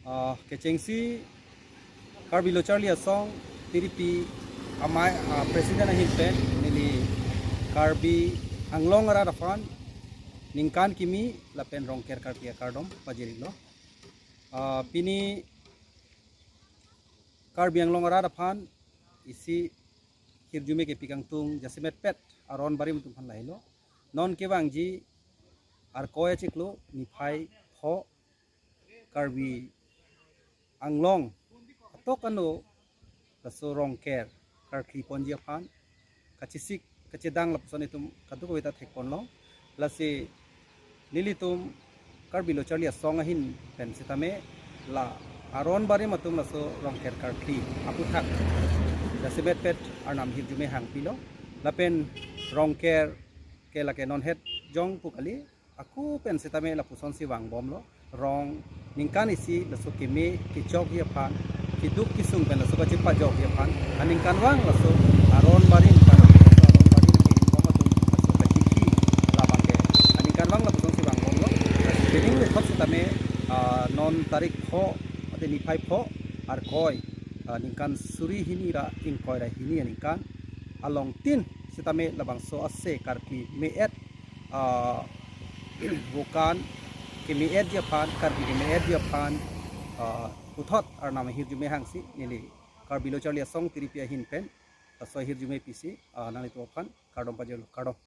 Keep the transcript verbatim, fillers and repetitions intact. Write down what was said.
Ah, kechengsi Karbi Lo Charli Asong Tiripi amei, ah, President ahin pen neli Karbi Anglong arat aphan ningkan kimi lapen Rongker Karkli akardom pajirlo. Ah, pini Karbi Anglong arat aphan isi hirjume kepi kangtung jasemet pet aron barim atum aphan lahelo. Non kevangji Arkoi achiklo niphai pho Karbi Anglong atok ano laso Rongker Karkli ponji aphan kachesik kachedang lapuson itum kadokave ta thekponlong. Lasi nelitum Karbi Lo Charli Asong ahin pen sitame la aron barim atum laso Rongker Karkli aputhak jasemet pet arnam hirjume hangpilo. Lapen Rongker ke lake non het jong pu kali, ako pen sitame lapusonsi vangbomlo. Rong ningkan isi laso keme kechokji aphan, keduk kesung pen laso kachepajokji aphan aningkanvang laso aron barim, aron barim kebom atum laso kachikhi labang ke aningkanvang lapusonsi vangbomlo. Lasi pining lethot sitame, ah, non tarik pho, mate niphai pho Arkoi, ah, ningkan suri hini ra ingkoi ra hini aningkan along tin sitame labangso ase Karkli me-et, ah, vokan keme-etji aphan, Karbi keme-etji aphan, ah, puthot arnam hirjume hangsi neli Karbi Lo Charli Asong Tiripi ahin pen laso hirjume pisi, ah, nanglitum aphan kardom pajirlo, kardom.